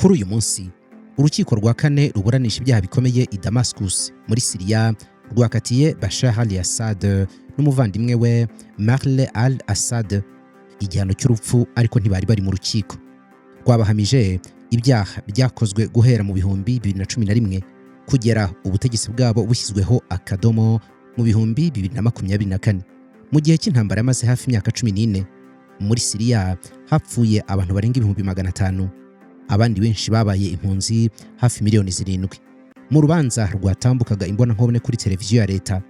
Kuri uyu munsi, urukiko rwa kane ruburanisha ibyaha bikomeye i Damascus muri Siriya rwakatiye Bashar al-Assad n'umuvandimwe we Marle al-Assad igihano cy'urupfu, ariko ntibari bari mu rukiko. Rwabahamije ibyaha byakozwe guhera mu 2011 kugera ubutegetsi bwabo bushyizweho akadomo mu 2024. Mu gihe cy'intambara yamaze hafi imyaka 14 muri Siriya, hapfuye abantu barenga 500,000, abandi benshi babaye impunzi, hafi miliyoni 7. Mu rubanza rwatambukaga imbonankubone kuri televiziyo ya leta,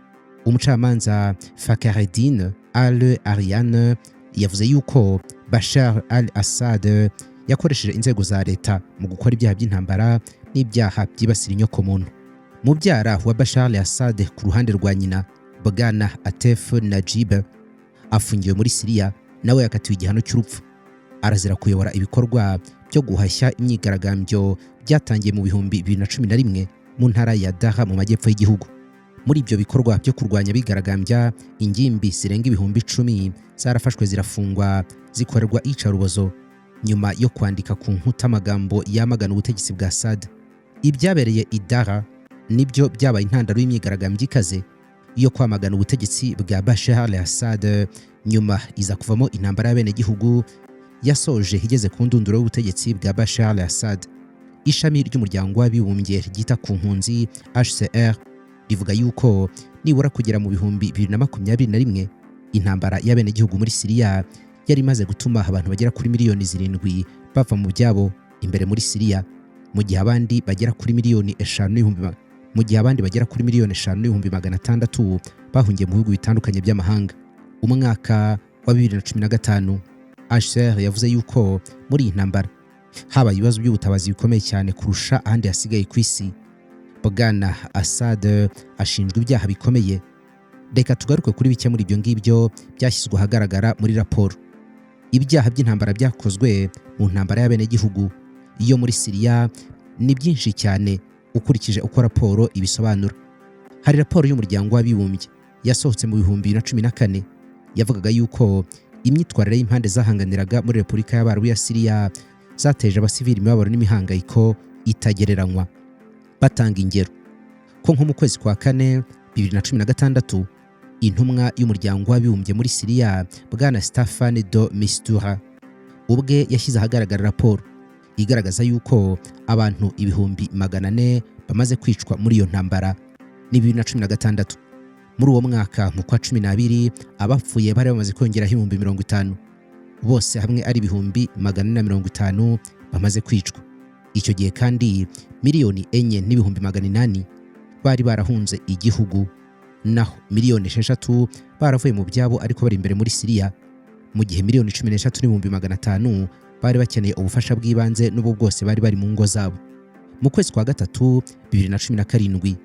umucamanza Fakhreddine Al Ariane yavuze yuko Bashar al Assad yakoresheje inzego za leta mu gukora ibyaha by'intambara n'ibyaha byibasira inyokomuntu. Mubyara wa Bashar al Assad ku ruhande rwa nyina, Bwana Atef Najib, afungiwe muri Siriya, nawe yakatiwe igihano cy'urupfu. Arazira kuyobora ibikorwa byo guhashya imyigaragambyo byatangiye mu 2011 mu ntara ya Daha mu majyepfo y'igihugu. Muri ibyo bikorwa byo kurwanya abigaragambya, ingimbi zirenga 10,000 zarafashwe, zirafungwa, zikorerwa iyicarubozo nyuma yo kwandika ku nkuta amagambo yamagana ubutegetsi bwa Assad. Ibyabereye i Daha nibyo byabaye intandaro y'imyigaragambyo ikaze yo kwamagana ubutegetsi bwa Bashar al-Assad, nyuma iza kuvamo intambara y'abenegihugu yasoje igeze ku ndunduro y'ubutegetsi bwa Bashar al-Assad. Ishami ry'Umuryango w'Abibumbye ryita ku mpunzi, HCR, rivuga yuko nibura kugera mu 2021 intambara y'abenegihugu muri Siriya yari imaze gutuma abantu bagera kuri miliyoni 7 bava mu byabo imbere muri Siriya, mu gihe abandi bagera kuri miliyoni eshanu n'ibihumbi mu gihe abandi bagera kuri miliyoni 5,600,000 bahungiye mu bihugu bitandukanye by'amahanga. Umwaka wa 2015, HCR yavuze yuko muri iyi ntambara habaye ibibazo by'ubutabazi bikomeye cyane kurusha ahandi hasigaye ku isi. Bwana Assad ashinjwa ibyaha bikomeye. Reka tugaruke kuri bike muri ibyo ngibyo byashyizwe ahagaragara muri raporo. Ibyaha by'intambara byakozwe mu ntambara y'abenegihugu iyo muri Siriya ni byinshi cyane ukurikije uko raporo ibisobanura. Hari raporo y'Umuryango w'Abibumbye yasohotse mu 2014 yavugaga yuko imyitwarire y'impande zahanganiraga muri Repubulika y'Abarabu ya Siriya zateje abasivili imibabaro n'imihangayiko itagereranywa. Batanga ingero ko nko mu kwezi kwa kane 2016, intumwa y'Umuryango w'Abibumbye muri Siriya, Bwana Staffan de Mistura, ubwe yashyize ahagaragara raporo igaragaza yuko abantu 400,000 bamaze kwicwa muri iyo ntambara. Ni 2016. Muri uwo mwaka, mu kwa 12, abapfuye bari bamaze kongeraho 50,000, bose hamwe ari 450,000 bamaze kwicwa. Icyo gihe kandi 4,800,000 bari barahunze igihugu, naho miliyoni 6 baravuye mu byabo ariko bari imbere muri Siriya, mu gihe 13,500,000 bari bakeneye ubufasha bw'ibanze n'ubu bwose bari bari mu ngo zabo. Mu kwezi kwa gatatu 2017,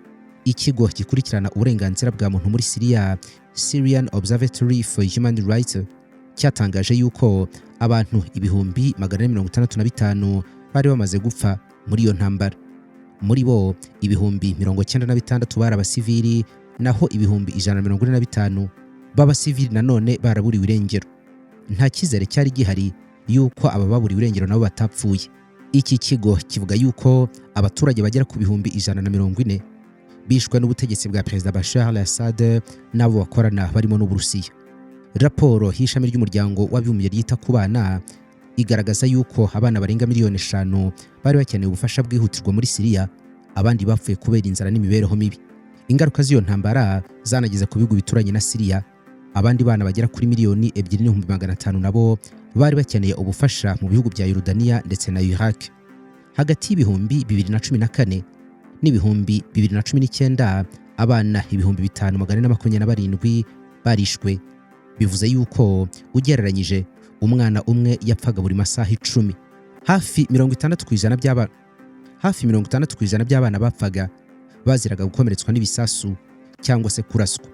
ikigo gikurikirana uburenganzira bwa muntu muri Siriya, Syrian Observatory for Human Rights, cyatangaje yuko abantu 465,000 bari bamaze gupfa muri iyo ntambara. Muri bo, 96,000 bari abasivili, naho 145,000 b'abasivili nanone baraburiwe irengero. Nta cyizere cyari gihari yuko aba baburiwe irengero nabo batapfuye. Iki kigo kivuga yuko abaturage bagera ku 140,000 bishwe n'ubutegetsi bwa Perezida Bashar al-Assad n'abo bakorana barimo n'Uburusiya. Raporo y'ishami ry'Umuryango w'Abibumbye ryita ku bana igaragaza yuko abana barenga miliyoni 5 bari bakeneye ubufasha bwihutirwa muri Siriya, abandi bapfuye kubera inzara n'imibereho mibi. Ingaruka z'iyo ntambara zanageze ku bihugu bituranye na Siriya. Abandi bana bagera kuri 2,500,000 nabo bari bakeneye ubufasha mu bihugu bya Yorodaniya ndetse na Iraq. Hagati y'2014 n'2019, abana 5427 barishwe. Bivuze yuko ugereranyije umwana umwe yapfaga buri masaha 10. Hafi 60% by'abana bapfaga baziraga gukomeretswa n'ibisasu cyangwa se kuraswa.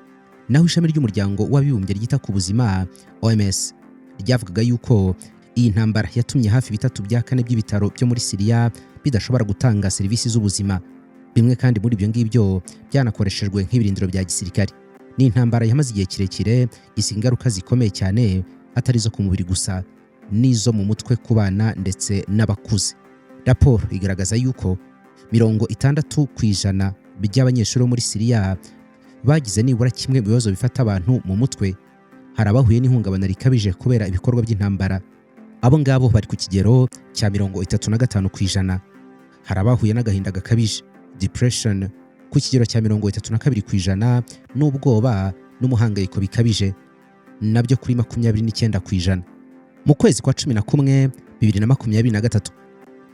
Naho ishami ry'Umuryango w'Abibumbye ryita ku buzima, OMS, ryavugaga yuko iyi ntambara yatumye hafi bitatu bya kane by'ibitaro byo muri Siriya bidashobora gutanga serivisi z'ubuzima. Bimwe kandi muri ibyo ngibyo byanakoreshejwe nk'ibirindiro bya gisirikare. Ni intambara yamaze igihe kirekire, isiga ingaruka zikomeye cyane, atari izo ku mubiri gusa, n'izo mu mutwe ku bana ndetse n'abakuze. Raporo igaragaza yuko 60% by'abanyeshuri bo muri Siriya bagize nibura kimwe mu bibazo bifata abantu mu mutwe. Hari abahuye n'ihungabana rikabije kubera ibikorwa by'intambara, abo ngabo bari ku kigero cya 35%. Hari abahuye n'agahinda gakabije, depression, ku kigero cya 32%, n'ubwoba n'umuhangayiko bikabije nabyo kuri 29%. Mu kwezi kwa 11 2023,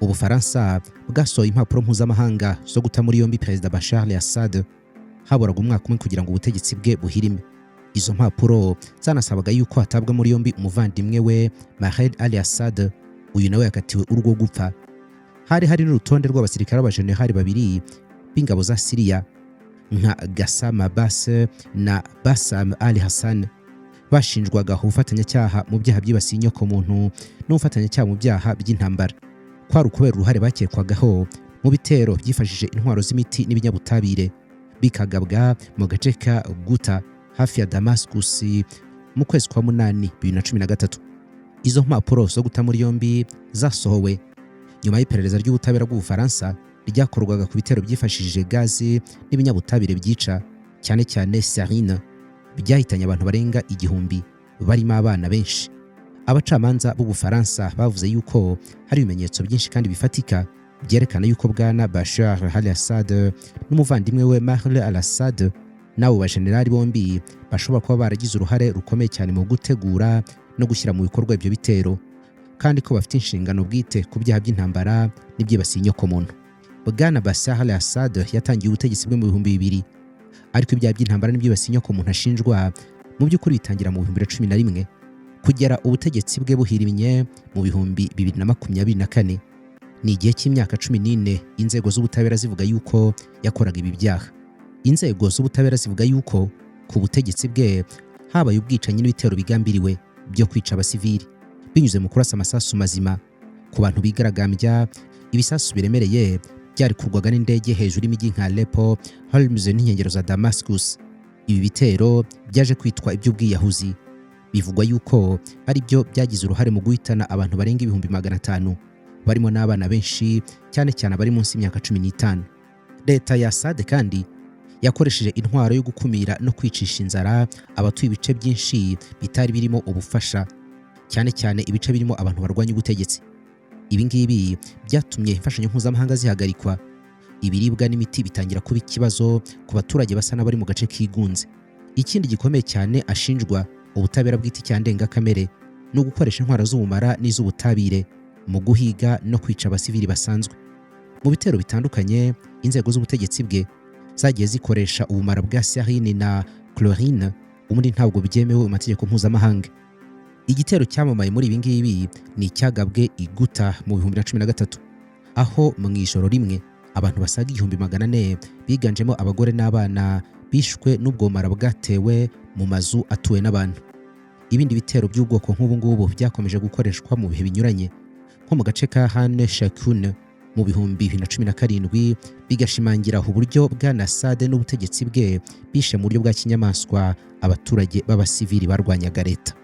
Ubufaransa bwasohoye impapuro mpuzamahanga zo guta muri yombi Perezida Bashar al-Assad. Haburaga umwaka umwe kugira ngo ubutegetsi bwe buhirime. Izo mpapuro zanasabaga yuko hatabwa muri yombi umuvandimwe we Maher al-Assad, uyu nawe yakatiwe urwo gupfa. Hari n'urutonde rw'abasirikare b'abajenerali babiri b'ingabo za Siriya nka Gassam Abbas na Bassam Ali Hassan, bashinjwaga ubufatanyacyaha mu byaha byibasiye inyokomuntu n'ubufatanyacyaha mu byaha by'intambara. Kwari ukubera uruhare bakekwagaho mu bitero byifashishije intwaro z'imiti n'ibinyabutabire, bikagabwa mu gace ka Guta hafi ya Damascus mu kwezi kwa 8 2013. Izo mpapuro zo guta muri yombi zasohowe nyuma y'iperereza ry'ubutabera bw'Ubufaransa ryakorwaga ku bitero byifashishije gazi n'ibinyabutabire byica, cyane cyane sarin, byahitanye abantu barenga 1000 barimo abana benshi. Abacamanza b'Ubufaransa bavuze yuko hari ibimenyetso byinshi kandi bifatika byerekana yuko Bwana Bashar al-Assad n'umuvandimwe we Maher al-Assad n'abo bajenerali bombi bashobora kuba baragize uruhare rukomeye cyane mu gutegura no gushyira mu bikorwa ibyo bitero, kandi ko bafite inshingano bwite ku byaha by'intambara n'ibyibasiye inyokomuntu. Bwana Bashar al-Assad yatangiye ubutegetsi bwe mu 2000, ariko ibyaha by'intambara n'ibyibasiye inyokomuntu ashinjwa mu by'ukuri bitangira mu 2011 kugera ubutegetsi bwe buhirimye mu 2024. Ni igihe cy'imyaka 14 inzego z'ubutabera zivuga yuko yakoraga ibi byaha. Inzego z'ubutabera zivuga yuko ku butegetsi bwe habaye ubwicanyi n'ibitero bigambiriwe byo kwica abasivili binyuze mu kurasa amasasu mazima ku bantu bigaragambya. Ibisasu biremereye byarikurwaga n'indege hejuru y'imijyi nka Aleppo, Homs n'inkengero za Damascus. Ibi bitero byaje kwitwa iby'ubwiyahuzi, bivugwa yuko ari byo byagize uruhare mu guhitana abantu barenga 500,000, barimo n'abana benshi, cyane cyane abari munsi y'imyaka 15. Leta ya Assad kandi yakoresheje intwaro yo gukumira no kwicisha inzara abatuye ibice byinshi bitari birimo ubufasha, cyane cyane ibice birimo abantu barwanya ubutegetsi. Ibi ngibi byatumye imfashanyo mpuzamahanga zihagarikwa, ibiribwa n'imiti bitangira kuba ikibazo ku baturage basa n'abari mu gace kigunze. Ikindi gikomeye cyane ashinjwa, ubutabera bwita icyaha ndengakamere, ni ugukoresha intwaro z'ubumara n'iz'ubutabire mu guhiga no kwica abasivili basanzwe. Mu bitero bitandukanye, inzego z'ubutegetsi bwe zagiye zikoresha ubumara bwa sarin na chlorine, ubundi ntabwo byemewe mu mategeko mpuzamahanga. Igitero cyamamaye muri ibi ngibi ni icyagabwe i Guta mu 2013, aho mu ijoro rimwe abantu basaga 1400 biganjemo abagore n'abana bishwe n'ubwo bumara bwatewe mu mazu atuwe n'abantu. Ibindi bitero by'ubwoko nk'ubu ngubu byakomeje gukoreshwa mu bihe binyuranye, nko mu gace ka Khan Shaykhun mu 2017, bigashimangira uburyo Bwana Assad n'ubutegetsi bwe bishe mu buryo bwa kinyamaswa abaturage b'abasivili barwanyaga leta.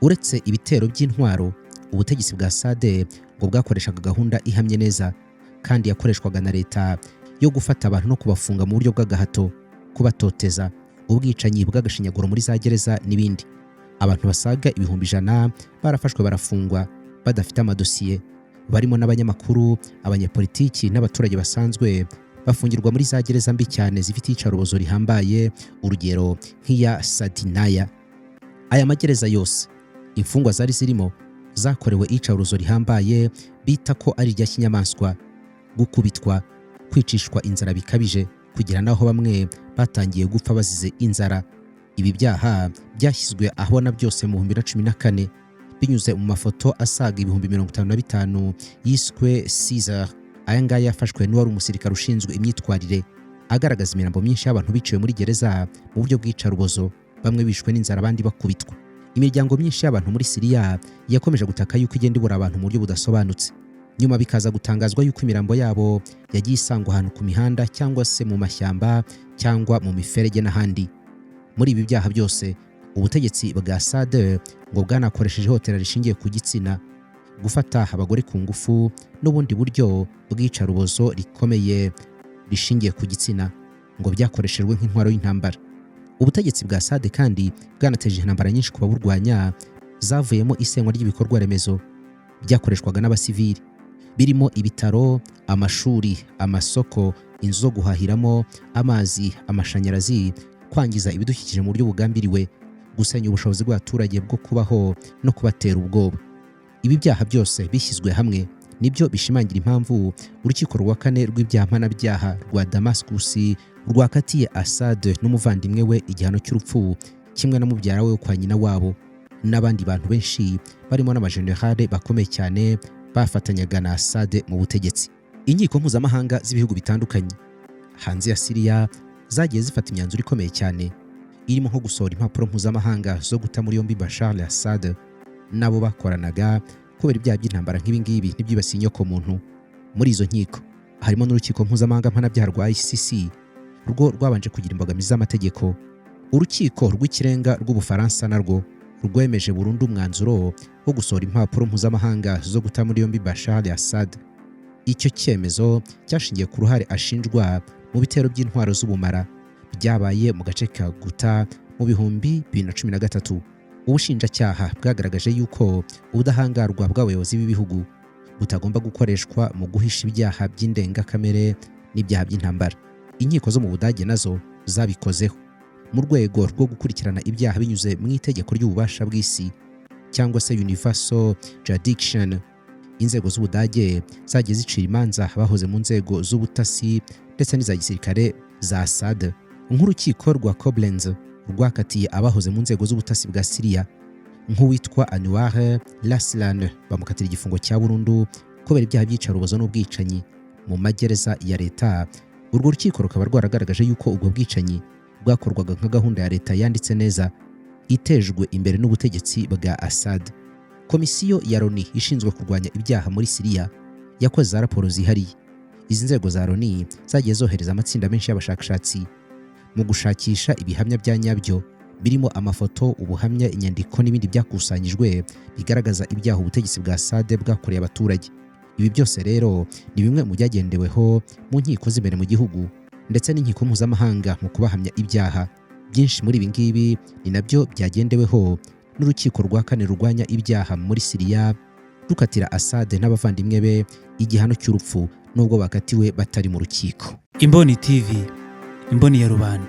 Uretse ibitero by'intwaro, ubutegetsi bwa Assad ngo bwakoreshaga gahunda ihamye neza kandi yakoreshwaga na leta yo gufata abantu no kubafunga mu buryo bw'agahato, kubatoteza, ubwicanyi bw'agashinyaguro muri za gereza n'ibindi. Abantu basaga 100,000 barafashwe barafungwa badafite amadosiye, barimo n'abanyamakuru, abanyepolitiki n'abaturage basanzwe, bafungirwa muri za gereza mbi cyane zifite iyicarubozo rihambaye, urugero nk'iya Sadinaya. Aya magereza yose, imfungwa zari zirimo zakorewe iyicarubozo rihambaye bita ko ari irya kinyamaswa, gukubitwa, kwicishwa inzara bikabije, kugera n'aho bamwe batangiye gupfa bazize inzara. Ibi byaha byashyizwe ahabona byose mu 2014 binyuze mu mafoto asaga 55,000 yiswe Caesar. Aya ngaya yafashwe n'uwari umusirikare ushinzwe imyitwarire, agaragaza imirambo myinshi y'abantu biciwe muri gereza mu buryo bw'iyicarubozo, bamwe bishwe n'inzara, abandi bakubitwa. Imiryango myinshi y'abantu muri Siriya yakomeje gutaka yuko igenda ibura abantu mu buryo budasobanutse, nyuma bikaza gutangazwa yuko imirambo yabo yagiye isangwa ahantu ku mihanda cyangwa se mu mashyamba cyangwa mu miferege n'ahandi. Muri ibi byaha byose, ubutegetsi bwa Assad ngo bwanakoresheje ihohotera rishingiye ku gitsina. Gufata abagore ku ngufu n'ubundi buryo bw'iyicarubozo rikomeye rishingiye ku gitsina ngo byakoreshejwe nk'intwaro y'intambara. Ubutegetsi bwa Assad kandi bwanateje intambara nyinshi ku baburwanya, zavuyemo isenywa ry'ibikorwa remezo byakoreshwaga n'abasivili, birimo ibitaro, amashuri, amasoko, inzu zo guhahiramo, amazi, amashanyarazi, kwangiza ibidukikije mu buryo bugambiriwe, gusenya ubushobozi bw'abaturage bwo kubaho no kubatera ubwoba. Ibi byaha byose bishyizwe hamwe nibyo bishimangira impamvu urukiko rwa kane rw'ibyaha mpanabyaha rwa Damascus rwakatiye Assad n'umuvandimwe we igihano cy'urupfu, kimwe na mubyara we wo kwa nyina wabo n'abandi bantu benshi, barimo n'abajenerale bakomeye cyane bafatanyaga na Assad mu butegetsi. Inkiko mpuzamahanga z'ibihugu bitandukanye hanze ya Siriya zagiye zifata imyanzuro ikomeye cyane, irimo nko gusohora impapuro mpuzamahanga zo guta muri yombi Bashar al-Assad n'abo bakoranaga kubera ibyaha by'intambara nk'ibi ngibi n'ibyibasiye inyokomuntu. Muri izo nkiko harimo n'urukiko mpuzamahanga mpanabyaha rwa ICC, rwo rwabanje kugira imbogamizi z'amategeko. Urukiko rw'ikirenga rw'Ubufaransa narwo rwemeje burundu umwanzuro wo gusohora impapuro mpuzamahanga zo guta muri yombi Bashar al-Assad. Icyo cyemezo cyashingiye ku ruhare ashinjwa mu bitero by'intwaro z'ubumara byabaye mu gace ka Guta mu 2013. Ubushinjacyaha bwagaragaje yuko ubudahangarwa bw'abayobozi b'ibihugu butagomba gukoreshwa mu guhisha ibyaha by'indengakamere n'ibyaha by'intambara. Inkiko zo mu Budage nazo zabikozeho mu rwego rwo gukurikirana ibyaha binyuze mu itegeko ry'ububasha bw'isi, cyangwa se universal jurisdiction. Inzego z'Ubudage zagiye zicira imanza abahoze mu nzego z'ubutasi ndetse n'iza gisirikare za Assad, nk'urukiko rwa Koblenz rwakatiye abahoze mu nzego z'ubutasi bwa Siriya nk'uwitwa Anwar Raslan, bamukatira igifungo cya burundu kubera ibyaha by'iyicarubozo n'ubwicanyi mu magereza ya leta. Urwo rukiko rukaba rwaragaragaje yuko ubwo bwicanyi bwakorwaga nka gahunda ya leta yanditse neza, itejwe imbere n'ubutegetsi bwa Assad. Komisiyo ya Loni ishinzwe kurwanya ibyaha muri Siriya yakoze za raporo zihariye. Izi nzego za Loni zagiye zohereza amatsinda menshi y'abashakashatsi mu gushakisha ibihamya bya nyabyo, birimo amafoto, ubuhamya, inyandiko n'ibindi byakusanyijwe bigaragaza ibyaha ubutegetsi bwa Assad bwakoreye abaturage. Ibi byose rero ni bimwe mu byagendeweho mu nkiko z'imbere mu gihugu ndetse n'inkiko mpuzamahanga mu kubahamya ibyaha. Byinshi muri ibi ngibi ni nabyo byagendeweho n'urukiko rwa kane rurwanya ibyaha muri Siriya, rukatira Assad n'abavandimwe be igihano cy'urupfu, nubwo bakatiwe batari mu rukiko. Imboni TV, imboni ya rubanda.